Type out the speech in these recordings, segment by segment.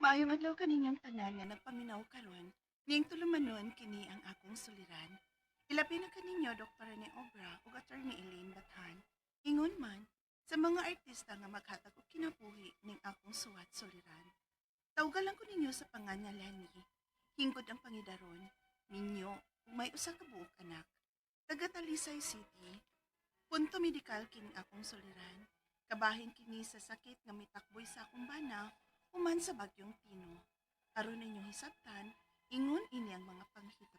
Maayong adlaw kaninyong tanan nga nagpaminaw karon. Ning tulumanon kini ang akong suliran. Ilabi na kaninyo Dr. Rene Obra ug Attorney Elaine Bathan. Ingon man sa mga artista nga maghatag og kinabuhi ning akong suwat suliran. Tawga lang ko ninyo sa pangan nga Lenny. Hingkod ang pangidaron, minyo, ug may usa ka buok anak. Taga Talisay City. Punto medikal kini akong suliran. Kabahin kini sa sakit nga mitakboy sa akong bana human sa bagyong Tino. Aron ninyong hisabtan, ingon ini ang mga panghitabo.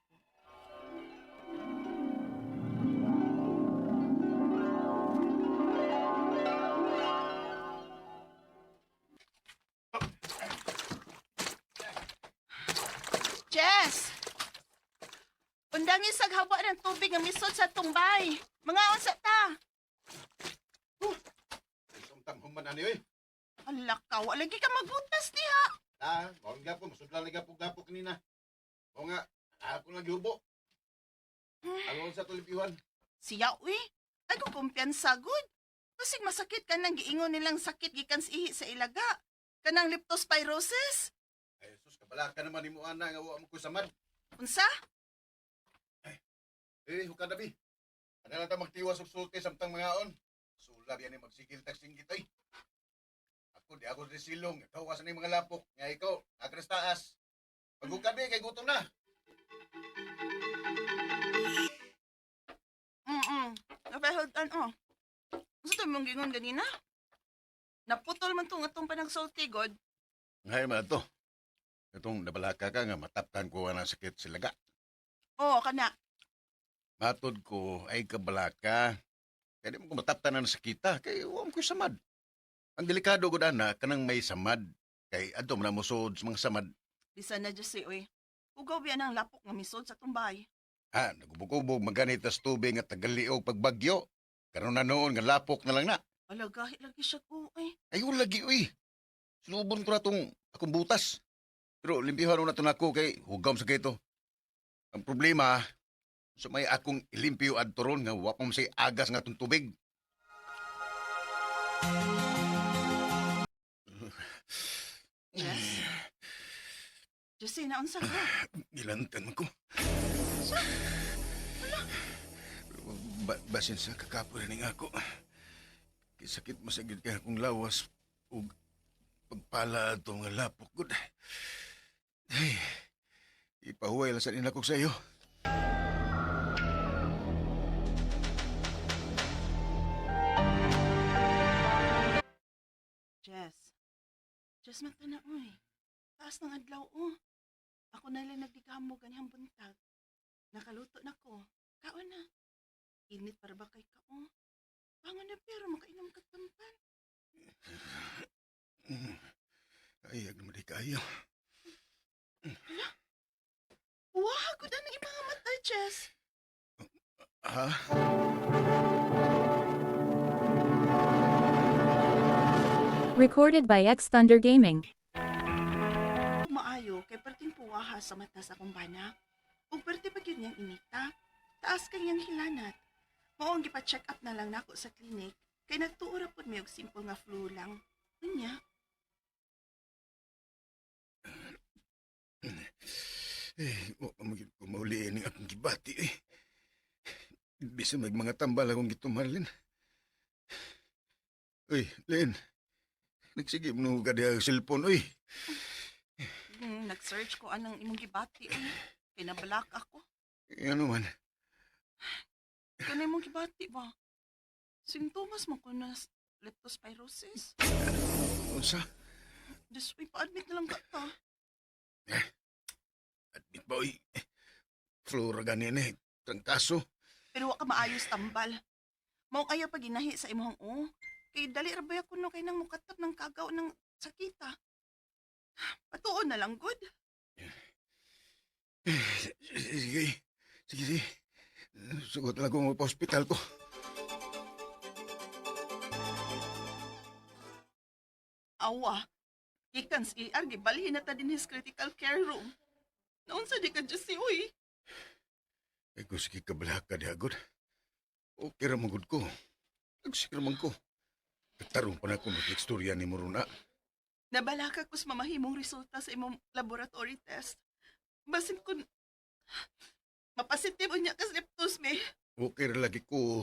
Jess! Undangi sa hawa ng tubig nga misod sa tumbay. Mga unsa ta? Itong human ani oy. Ala ka, wala lagi ka magbutas diha. Ah, mao gyapon masudlan lagi gapog kanina. Mao nga ako lang gihubo. Aron sa tulipiwan. Siya, uy. Ay, ko kumpiyansa, good. Basig masakit ka nang giingon nilang sakit gikan sa ihi sa ilaga. Kanang leptospirosis. Ay sus, kabala ka naman nimo ana nga wa mo ko samad. Unsa? Eh, huka na bi. Ana lang ta magtiwas og sulti samtang mangaon. Sulab yan magsigil tag singgit oy. Ako di ako di silong, ikaw asa ni mga lapok. Nga ikaw, agres taas. Paghukad bi kay gutom na. Napahod oh. Unsa to mong giingon ganina? Naputol man tong atong panagsulti, god. Ngay man to. Itong nabalaka ka nga mataptan ko ang sakit silaga. Oo, kana. Matod ko ay kabalaka. Kaya di mo ko mataptan na sakita. Kay wa mo ko'y samad. Ang delikado gud ana kanang may samad. Kay adto man na mosod sa mga samad. Bisan na Jesse, uy. Ugaw biya ng lapok nga misod sa tumbay. Ha, nagubog-ubog maganit tas tubig nga tagaliog pagbagyo. Karon na noon nga lapok na lang na. Ala, gahi lagi siya ko, uy. Ay wala lagi uy. Sinubon ko na tong akong butas. Pero limpiyuhan na to nako kay hugam sa kito. Ang problema, sa may akong ilimpyo adto ron nga wa pa man say agas nga atong tubig. Jess? Jesse, naunsa ka? Nilantan man ko. Sa? Basin sa kakapo rin ako. Kisakit masagid kay akong lawas ug pagpala ato nga lapok gud. Ay, ipahuway lang sa nila ko sa iyo. Jess. Jess, mata na, uy. Taas ng adlaw, oh. Ako na lang nagdigamo ganihang buntag. Nakaluto na ko. Kaon na. Init para ba kay ka, oh. Bangon na pero makainom ka tampan. Ay, ag naman di kayo. Wah, gud ang imong mga mata, Jess. Ha? Recorded by X Thunder Gaming. Maayo kay perting puwaha sa mata sa akong bana. Ug perti pa gyud niyang inita. Taas kay niyang hilanat. Mao ang gipa-check up na lang nako sa clinic kay nagtuo ra pud mi og simple nga flu lang. Unya, Eh, wa pa magyud ko mauliin ang akong gibati eh. Bisan may mga tambal akong gitumalin. Uy, Len. Nagsige mo ka diha ang cellphone, uy. Nag-search ko anang imong gibati uy. Pinabalak ako. Eh, ano man? Kanay imong gibati ba? Sintomas mo ko na leptospirosis. Unsa? Diyos, uy, pa-admit na lang ka ta. Admit ba, uy? Flora ganin eh. Trangkaso. Pero wa ka maayos tambal. Mao kaya pag ginahi sa imong o. Kay dali ra ba kuno kay nang mukatap ng kagaw ng sakita. Patuon na lang good. Sige, sige, sige. Sugot lang ko pa-hospital ko. Awa. Gikan sa ER gibalhin na ta din his critical care room. Naunsa di ka Jesse uy. Ay, kung sige kabalaka di agad. Okay ra man gud ko. Nagsige ra man ko. Katarong pa na ko mag-istorya ni Morona. Nabalaka ko sa mamahimong resulta sa imong laboratory test. Basin kun mapasitive unya ka sa leptos, me. Okay ra lagi ko.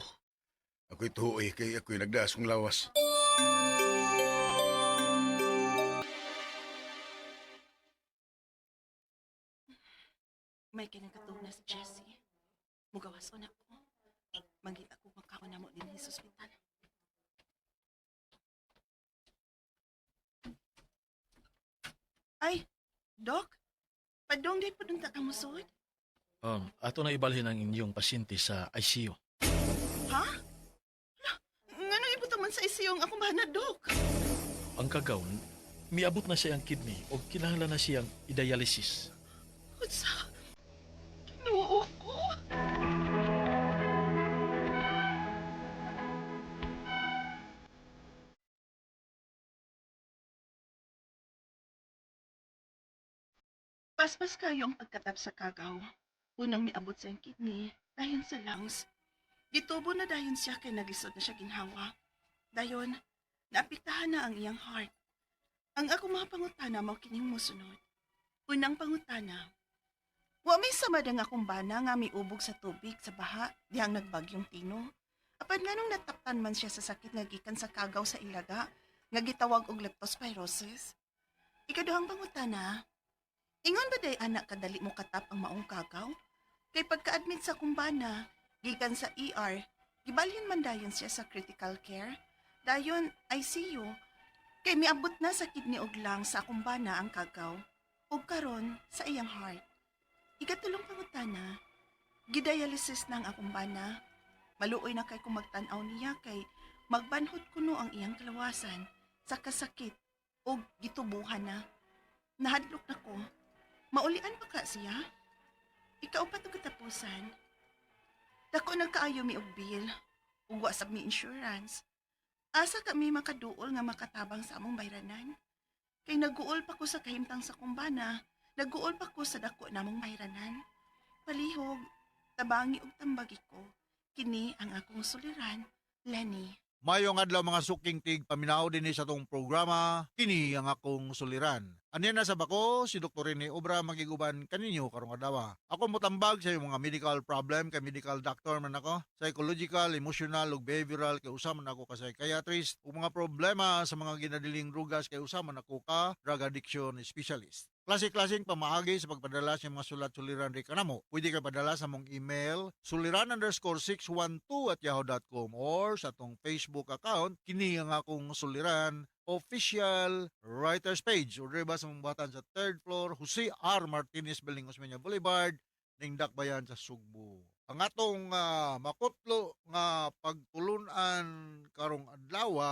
Ako'y tuoy kay ako'y nagdaas kong lawas. May kinagkatuog na si Jessie. Mugawas ko na ko. Mangita ko makaon na mo din sa ospital. Ay, Doc. Padong di po ka musod. Ato na ibalhin ang inyong pasyente sa ICU. Ha? Hala, nganong ibutang man sa isiyong ako mahana, Doc? Ang kagaw, miabot na siya ang kidney o kinahanglan na siyang i-dialysis. Unsa? Ginoo ko. Paspas kayo ang pagkatap sa kagaw. Unang miabot sa iyang kidney, dayon sa lungs. Gitubo na dayon siya kay naglisod na siya ginhawa. Dayon, naapektahan na ang iyang heart. Ang ako mga pangutana mao kining mosunod. Unang pangutana, wa may samad ang akong bana nga miubog sa tubig sa baha dihang nagbagyong Tino. Apan nganong nataptan man siya sa sakit nga gikan sa kagaw sa ilaga nga gitawag og leptospirosis. Ikaduhang pangutana, ingon ba day anak kadali mo katap ang maong kagaw? Kay pagka-admit sa kumbana, gikan sa ER, gibalhin man dayon siya sa critical care, dayon ICU, kay miabot na sa kidney og lang sa akong bana ang kagaw, ug karon sa iyang heart. Ikatulong pangutana, gidialysis na ang akong bana. Maluoy na kay kung magtan-aw niya kay magbanhod kuno ang iyang kalawasan sa kasakit o gitubuhan na. Nahadlok na ko. Maulian pa ka siya? Ikaw pa katapusan. Dako na kaayo mi og bill. Ug wa sab mi insurance. Asa kami makaduol nga makatabang sa among bayranan? Kay naguol pa ko sa kahimtang sa kumbana, naguol pa ko sa dako namong bayranan. Palihog, tabangi og tambagi ko. Kini ang akong suliran, Lenny. Mayong adlaw mga suking tig paminaw dinhi sa atong programa kini ang akong suliran. Aniya na sa bako si Dr. Rene Obra magiguban kaninyo karong adlaw. Ako motambag sa iyong mga medical problem kay medical doctor man ako, psychological, emotional ug behavioral kay usa man ako ka psychiatrist ug mga problema sa mga ginadiling drugas kay usa man ako ka drug addiction specialist. Klase-klaseng pamaagi sa pagpadala sa mga sulat suliran ri kanamo. Pwede ka padala sa mong email suliran_612@yahoo.com or sa atong Facebook account kini ang akong suliran official writers page o ba sa mong buhatan sa third floor, Jose R. Martinez Building, Osmeña Boulevard, ning Dakbayan sa Sugbo. Ang atong makutlo nga pagtulunan karong adlaw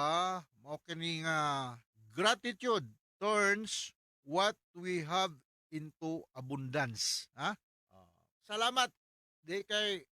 mao kini nga gratitude turns what we have into abundance. Ha? Salamat. Di kay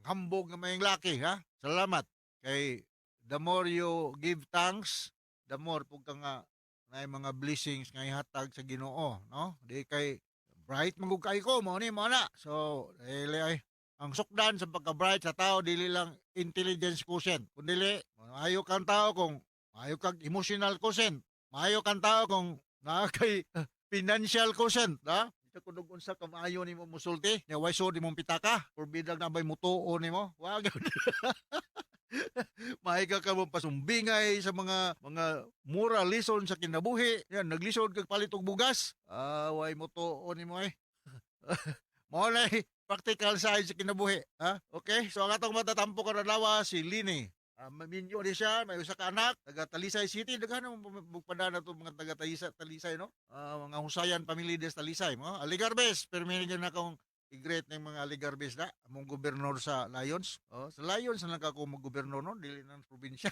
hambog nga mayong laki, ha? Salamat. Kay the more you give thanks, the more pug ka nga na mga blessings nga ihatag sa Ginoo, no? Di kay bright man gud kay ko, mao ni mao na. So, dili ay ang sukdan sa pagka-bright sa tao dili lang intelligence quotient. Kun dili, maayo kang tao kung maayo kag emotional quotient. Maayo kang tao kung naa kay financial quotient, ha? Di ko kung unsa ka maayo nimo musulti, nya way sud imong pitaka, porbidag na bay mutuo nimo. Wa gyud. Mahiga ka mo pasumbingay sa mga mura lison sa kinabuhi. Yan, naglisod kag palit og bugas. Ah, way mutuo nimo eh. Mao na eh, practical side sa kinabuhi. Ha? Okay? So ang atong matatampo karon adlaw si Lini. Maminyo ni siya, may usa ka anak, taga Talisay City, daghan ang bugpada na to mga taga Talisay, Talisay no? Mga Husayan family des Talisay, mo. Aligarbes, permi na akong i-greet ng mga Aligarbes na, among gobernador sa Lions. Oh, sa Lions na lang ako mag-gobernador no, dili na sa probinsya.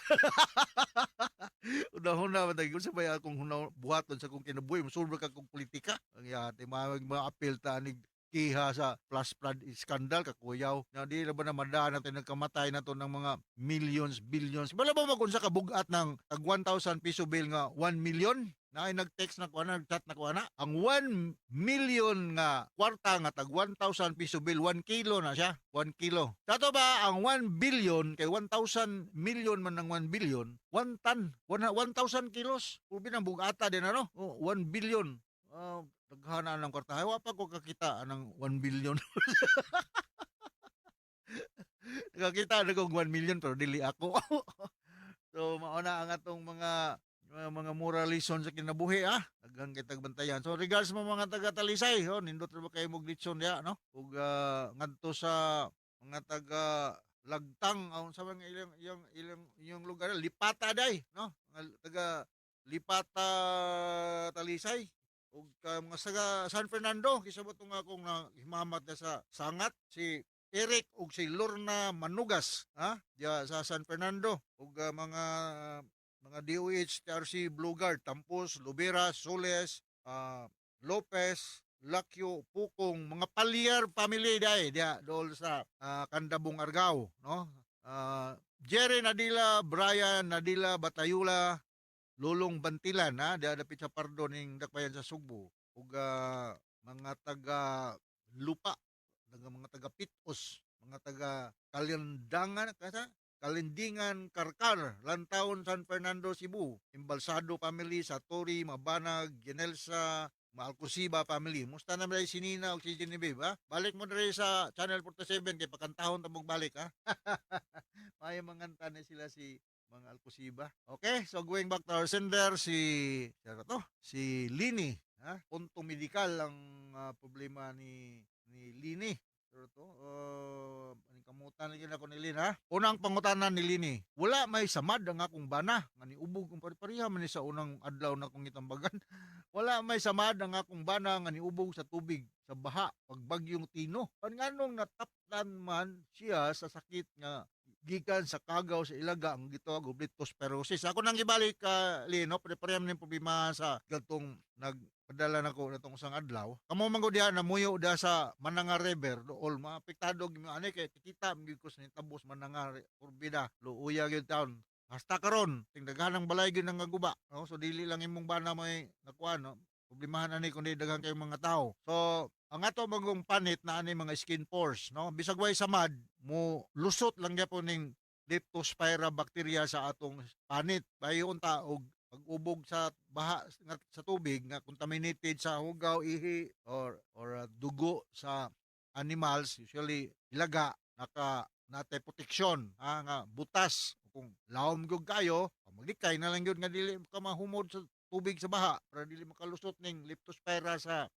Una-una man unsa ba akong hunaw buhaton sa akong kinabuhi, musulbra ka kong politika. Ang yate mga apel ta anig Kiha sa flash flood scandal, kakuyaw. Na di na ba na madaan natin, nagkamatay na to ng mga millions, billions. Wala ba magunsa kabugat ng tag 1,000 piso bill nga 1 million? Na ay nag-text na ko ana, nag-chat na ko ana. Ang 1 million nga kwarta nga tag 1,000 piso bill, 1 kilo na siya. 1 kilo. Tato ba ang 1 billion kay 1,000 million man ng 1 billion, 1 ton, 1,000 kilos. Ubi ng bugata din ano? Oh, 1 billion. Daghana ng kwarta. Ay, wa pa ko kakita ng 1 billion. Nakakita na kong 1 million pero dili ako. So mao na ang atong mga moral lesson sa kinabuhi ah. Daghang kitag bantayan. So regards mo mga taga Talisay, oh, nindot ra ba kayo mog litson diha, no? Ug ngadto sa mga taga Lagtang, sa mga ilang iyong ilang iyong lugar, Lipata day, no? Mga taga Lipata, Talisay ug ka mga taga San Fernando, kisabot nga akong himamat na sa sangat si Eric ug si Lorna Manugas ha diya sa San Fernando ug mga DOH TRC Blue Guard Tampos, Lubera, Soles, Lopez, Lakyo, Pukong, mga Palier family dai diya dool sa Kandabong, Argao, no? Jerry Nadila, Brian Nadila Batayula, Lulong Bantilan ha, diya dapit sa Pardo ning Dakbayan sa Sugbo ug mga taga Lupa, taga mga taga Pitos, mga taga Kalindangan, kasa Kalindingan, Karkar, Lantaon, San Fernando, Cebu, Embalsado family, Satori, Mabanag, Genelsa, Maalcosiba family. Musta na ba si Nina o si Genevieve, ha? Balik mo diri sa Channel 47 kay pakantahon ta mong balik, ha? Maayo manganta na sila si mga Alcosiba. Okay, so going back to our sender, si sino to? Si Lini, ha? Punto medikal ang problema ni Lini. Pero to, aning kamutan lagi nako ni Lini, ha? Unang pangutana ni Lini, wala may samad ang akong bana nga niubog kung pare-pareha man ni sa unang adlaw na akong gitambagan. Wala may samad ang akong bana nga niubog sa tubig sa baha pagbagyong Tino. Pan nganong nataplan man siya sa sakit nga gikan sa kagaw sa ilaga ang gitawag og leptospirosis? Ako nang gibalik ka Lino, pare-pareha man ning problema sa gatong nagpadala nako natong usang adlaw. Kamo man gud diha namuyo diha sa Mananga River, dool maapektado gyud ani kay kikita man gyud ko sa nitabos Mananga Kurbida, Luuya gyud town. Hasta karon, ting daghan ang balay gyud nang guba, no? So dili lang imong bana may nakuha, no? Problemahan ani kundi daghan kayong mga tao. So ang ato magong panit na ani mga skin pores, no? Bisag way samad, mo lusot lang gyapon ning Leptospira bacteria sa atong panit. Bayo unta og pag-ubog sa baha nga sa tubig nga contaminated sa hugaw, ihi or dugo sa animals, usually ilaga, naka natay proteksyon ha nga butas. Kung lahom gyud kayo, maglikay na lang gyud nga dili ka mahumod sa tubig sa baha para dili makalusot ning Leptospira sa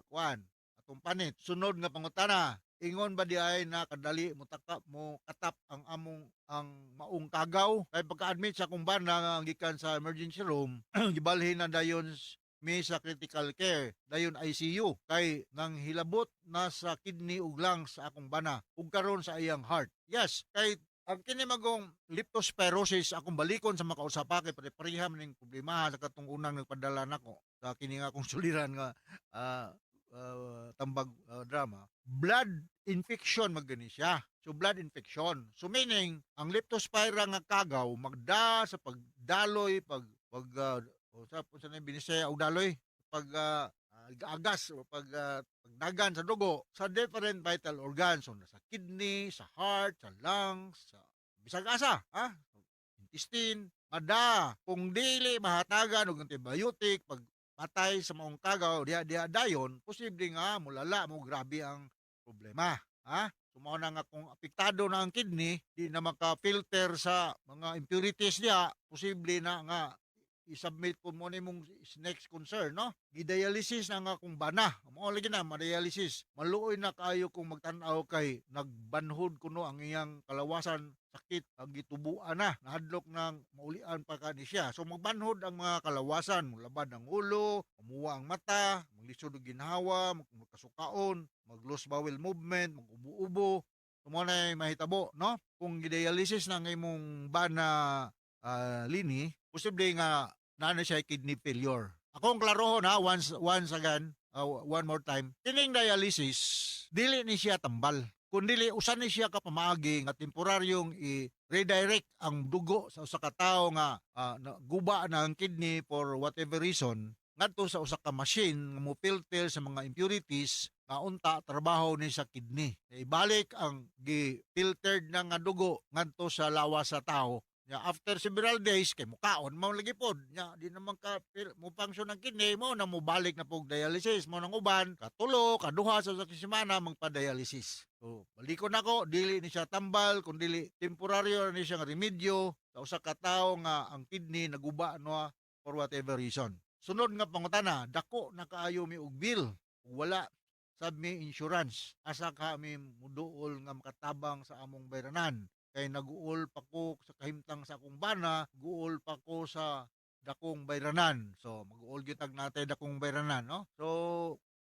kuan atong panit. Sunod nga pangutana, ingon ba di ay na kadali mo taka mo katap ang among ang maong kagaw? Kay pagka-admit sa akong bana nga gikan sa emergency room, gibalhin na dayon mi sa critical care, dayon ICU kay nang hilabot na sa kidney ug lungs sa akong bana ug karon sa iyang heart. Yes, kay ang kini magong leptospirosis, akong balikon sa makausap kay pare-pareha man ning problema sa katong unang nagpadala nako sa kini nga akong suliran nga tambag drama. Blood infection magani siya. So blood infection, so meaning ang Leptospira nga kagaw magda sa pagdaloy, pag pag o sa na Binisaya og daloy, pag agas o pag pagdagan sa dugo sa different vital organs, so sa kidney, sa heart, sa lungs, sa bisag asa ha, intestine. Mada kung dili mahatagan og antibiotic pag patay sa maong kagaw diha diha dayon, posible nga mulala mo, grabe ang problema ha. So mao na nga kung apektado na ang kidney, di na maka-filter sa mga impurities niya, posible na nga i-submit po mo nimong next concern, no? Gidialysis na nga kung bana. Mao lagi na ma-dialysis. Maluoy na kaayo kung magtan-aw kay nagbanhod kuno ang iyang kalawasan, sakit ang gitubuan na, nahadlok nang maulian pa ka ni siya. So magbanhod ang mga kalawasan, mulabad ang ulo, mamuwa ang mata, maglisod og ginhawa, magkasukaon, mag-loose bowel movement, mag-ubo-ubo. So mo na mahitabo, no? Kung gidialysis na ang imong bana, Lini, posible nga naa na siya kidney failure. Akong klarohon ha, once again, One more time. Kining dialysis, dili ni siya tambal. Kun dili usa ni siya ka pamaagi nga temporaryong i-redirect ang dugo sa usa ka tawo nga guba na ang kidney for whatever reason ngadto sa usa ka machine nga mo-filter sa mga impurities nga unta trabaho ni sa kidney. Ibalik ang gi-filtered na nga dugo ngadto sa lawas sa tao. Nya after several days kay mukaon mao lagi pod. Nya di naman ka mo function ang kidney mo na mobalik na pog dialysis mo nang uban katulo kaduha sa usa ka semana magpa-dialysis. So balikon nako, dili ni siya tambal kun dili temporaryo ni siya nga remedyo sa usa ka tawo nga ang kidney naguba no for whatever reason. Sunod nga pangutana, dako na kaayo mi og bill. Wala sab mi insurance. Asa ka mi muduol nga makatabang sa among bayranan? Kay naguol pa ko sa kahimtang sa akong bana, guol pa ko sa dakong bayranan. So maguol gyud tag natay dakong bayranan, no? So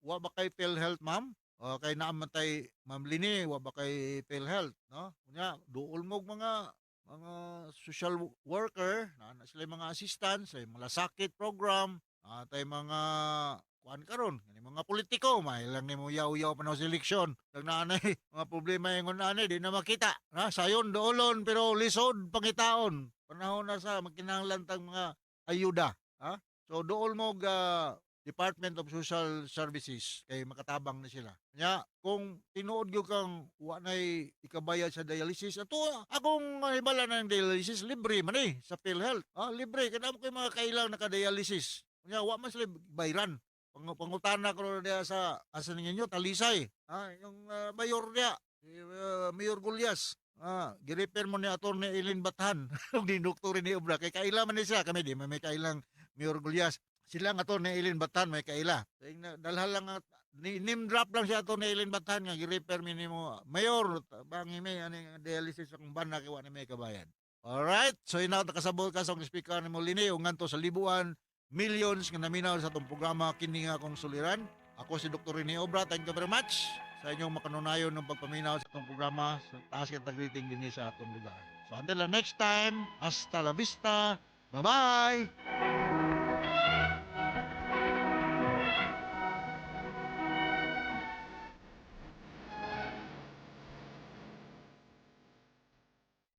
wa ba kay PhilHealth, ma'am? O, kay naa man tay Ma'am Lini, wa ba kay PhilHealth, no? Unya duol mo og mga social worker, na sila mga assistant sa malasakit program, tay mga kuan karon, kani mga politiko, may lang nimo yaw-yaw pa na sa eleksyon. Dag naa nay mga problema ingon ani di na makita. Na sayon doolon pero lisod pangitaon. Panahon na sa magkinahanglan tag mga ayuda, ha? So dool mo og Department of Social Services kay makatabang na sila. Nya, kung tinuod gyud kang wa nay ikabayad sa dialysis, ato akong hibala na ng dialysis libre man eh sa PhilHealth. Ah, libre kay mo kay mga kailang naka-dialysis. Nya wa man sila bayran. Pangutana ko diya sa asa ninyo Talisay. Ah, yung mayor diya, si Mayor Gullas. Ah, gi-refer mo ni Atty. Eileen Bathan ug ni Dr. ni Obra kay kaila man ni siya, kami di man may kailang Mayor Gullas. Sila nga Atty. Eileen Bathan may kaila. So, dalhan lang nga ni name drop lang siya Atty. Eileen Bathan nga gi-refer mi nimo Mayor bangi mi ani dialysis akong bana kay wa ni may kabayad. Alright, so inaw nakasabot ka sa akong speaker nimo Lini ug ngadto sa libuan millions nga naminaw sa atong programa kini nga akong suliran. Ako si Dr. Rene Obra. Thank you very much sa inyong makanunayon ng pagpaminaw sa atong programa sa taas kita greeting dinhi sa atong lugar. So until the next time, hasta la vista. Bye-bye!